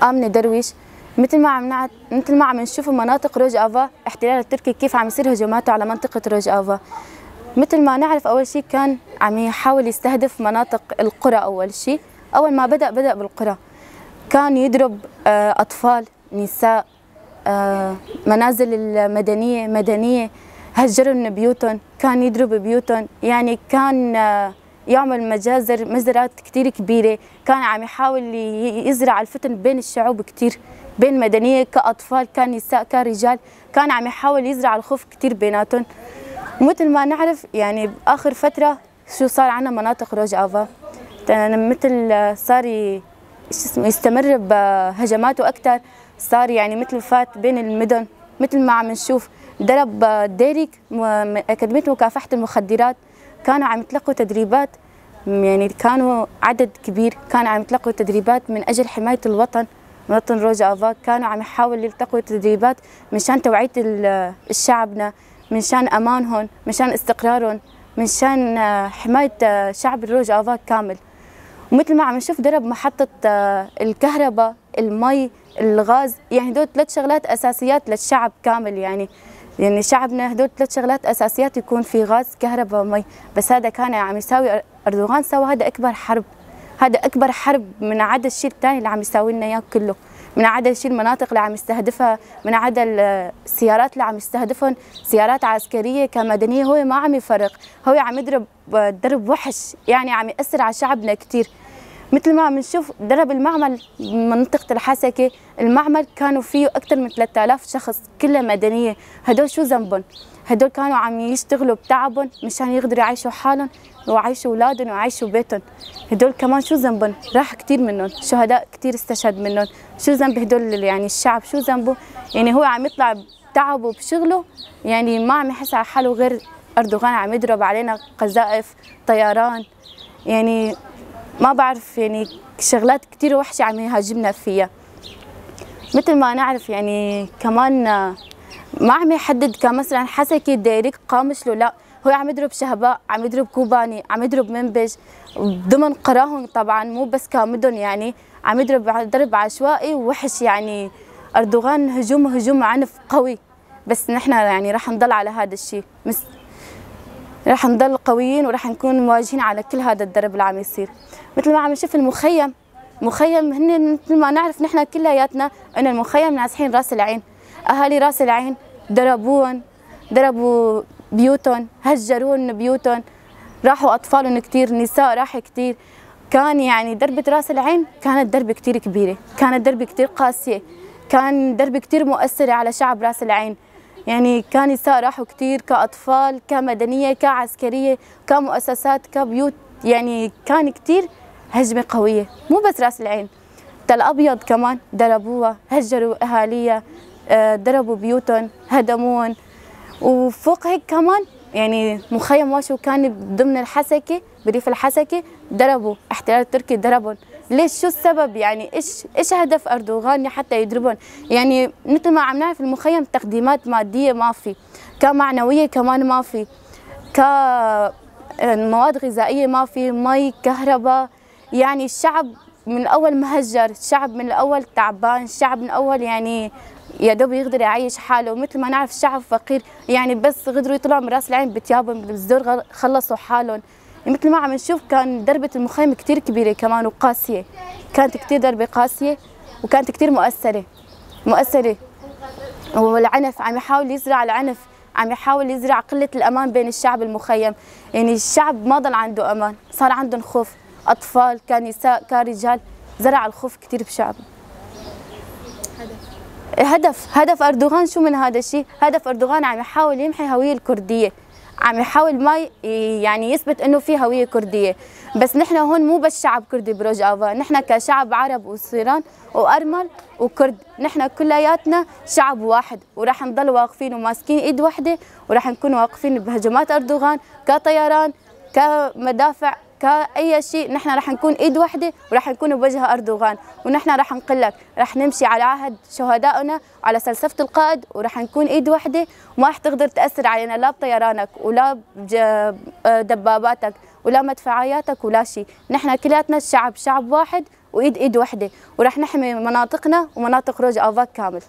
آمنة درويش. مثل ما عم نشوف مناطق روج آفا، احتلال التركي كيف عم يصير هجماته على منطقة روج آفا. مثل ما نعرف أول شيء كان عم يحاول يستهدف مناطق القرى. أول شيء أول ما بدأ بالقرى، كان يضرب أطفال، نساء، منازل المدنية، مدنية، هجروا من بيوتهم، كان يضرب بيوتهم، يعني كان يعمل مجازر، مزرات كتير كبيرة. كان عم يحاول يزرع الفتن بين الشعوب كتير، بين مدنية كأطفال كنساء كرجال، كان عم يحاول يزرع الخوف كتير بيناتهم. ومثل ما نعرف يعني بآخر فترة شو صار عنا مناطق روج آفا، مثل صار يستمر بهجماته أكثر، صار يعني مثل فات بين المدن. مثل ما عم نشوف ضرب ديريك أكاديمية مكافحة المخدرات، كانوا عم يتلقوا تدريبات، يعني كانوا عدد كبير، كانوا عم يتلقوا تدريبات من أجل حماية الوطن، وطن روج آفا. كانوا عم يحاولوا يلتقوا تدريبات مشان توعية شعبنا، مشان أمانهم، مشان استقرارهم، مشان حماية شعب روج آفا كامل. ومثل ما عم نشوف ضرب محطة الكهرباء، المي، الغاز، يعني هدول ثلاث شغلات أساسيات للشعب كامل. يعني شعبنا هدول ثلاث شغلات أساسيات، يكون في غاز، كهرباء، مي. بس هذا كان عم يساوي أردوغان، سوى هذا أكبر حرب، هذا أكبر حرب من عدا الشيء الثاني اللي عم يساوي لنا إياه كله، من عدا الشيء المناطق اللي عم يستهدفها، من عدا السيارات اللي عم يستهدفهم، سيارات عسكرية كمدنية، هو ما عم يفرق، هو عم يضرب ضرب وحش، يعني عم يأثر على شعبنا كثير. مثل ما عم نشوف ضرب المعمل منطقة الحسكة، المعمل كانوا فيه أكثر من 3000 شخص كلها مدنية، هدول شو ذنبهم؟ هدول كانوا عم يشتغلوا بتعبهم مشان يقدروا يعيشوا حالهم ويعيشوا أولادهم ويعيشوا بيتهم، هدول كمان شو ذنبهم؟ راح كثير منهم، شهداء كثير استشهد منهم، شو ذنب هدول يعني الشعب شو ذنبه؟ يعني هو عم يطلع بتعبه بشغله، يعني ما عم يحس على حاله غير أردوغان عم يضرب علينا قذائف، طيران، يعني ما بعرف، يعني شغلات كثير وحشة عم يهاجمنا فيها. مثل ما نعرف يعني كمان ما عم يحدد كمثلا حسكي ديريك قامشلو، لا هو عم يضرب شهباء، عم يضرب كوباني، عم يضرب منبج ضمن قراهم طبعا، مو بس كمدن، يعني عم يضرب ضرب عشوائي ووحش. يعني أردوغان هجوم عنف قوي، بس نحن يعني رح نضل على هذا الشيء، رح نضل قويين ورح نكون مواجهين على كل هذا الضرب اللي عم يصير. مثل ما عم نشوف المخيم، مخيم هن مثل ما نعرف نحن كلياتنا ان المخيم نازحين راس العين، اهالي راس العين ضربوهم، ضربوا بيوتهم، هجروهم بيوتهم، راحوا اطفالهم كثير، نساء راح كثير. كان يعني ضربة راس العين كانت ضربة كثير كبيرة، كانت ضربة كثير قاسية، كان ضربة كثير مؤثرة على شعب راس العين. يعني كان نساء راحوا كثير، كأطفال، كمدنية، كعسكرية، كمؤسسات، كبيوت، يعني كان كثير هجمة قوية. مو بس راس العين، تل أبيض كمان ضربوها، هجروا أهاليها، ضربوا بيوتهم، هدموهم. وفوق هيك كمان يعني مخيم واشو كان ضمن الحسكة، بريف الحسكة، ضربوا احتلال التركي ضربهم. ليش؟ شو السبب؟ يعني ايش هدف أردوغان حتى يضربهم؟ يعني مثل ما عم نعرف المخيم تقديمات مادية ما في، كمعنوية كمان ما في، كمواد غذائية ما في، مي، كهرباء. يعني الشعب من الأول مهجر، الشعب من الأول تعبان، الشعب من الأول يعني يا دوب يقدر يعيش حاله. مثل ما نعرف الشعب فقير، يعني بس قدروا يطلعوا من راس العين بثيابهم بالزور خلصوا حالهم. مثل ما عم نشوف كان ضربة المخيم كثير كبيرة كمان وقاسية، كانت كثير ضربة قاسية وكانت كثير مؤثرة. والعنف عم يحاول يزرع العنف، عم يحاول يزرع قلة الأمان بين الشعب المخيم. يعني الشعب ما ضل عنده أمان، صار عندهم خوف، أطفال كنساء كرجال، زرع الخوف كثير بشعبه. هدف أردوغان شو من هذا الشيء؟ هدف أردوغان عم يحاول يمحي هوية الكردية، عم يحاول ما يعني يثبت انه في هوية كردية. بس نحن هون مو بس شعب كردي بروج آفا، نحن كشعب عرب وصيران وأرمل وكرد، نحن كلياتنا شعب واحد، وراح نضل واقفين وماسكين ايد واحدة، وراح نكون واقفين بهجمات أردوغان كطيران كمدافع كأي شيء. نحن رح نكون ايد واحدة وراح نكون بوجه أردوغان، ونحن رح نقول لك رح نمشي على عهد شهدائنا وعلى سلسلة القائد، ورح نكون ايد واحدة، وما رح تقدر تأثر علينا لا بطيرانك ولا بدباباتك ولا مدفعياتك ولا شيء. نحن كلياتنا الشعب شعب واحد. وإيد إيد وحدة، ورح نحمي مناطقنا ومناطق روج آفا كامل.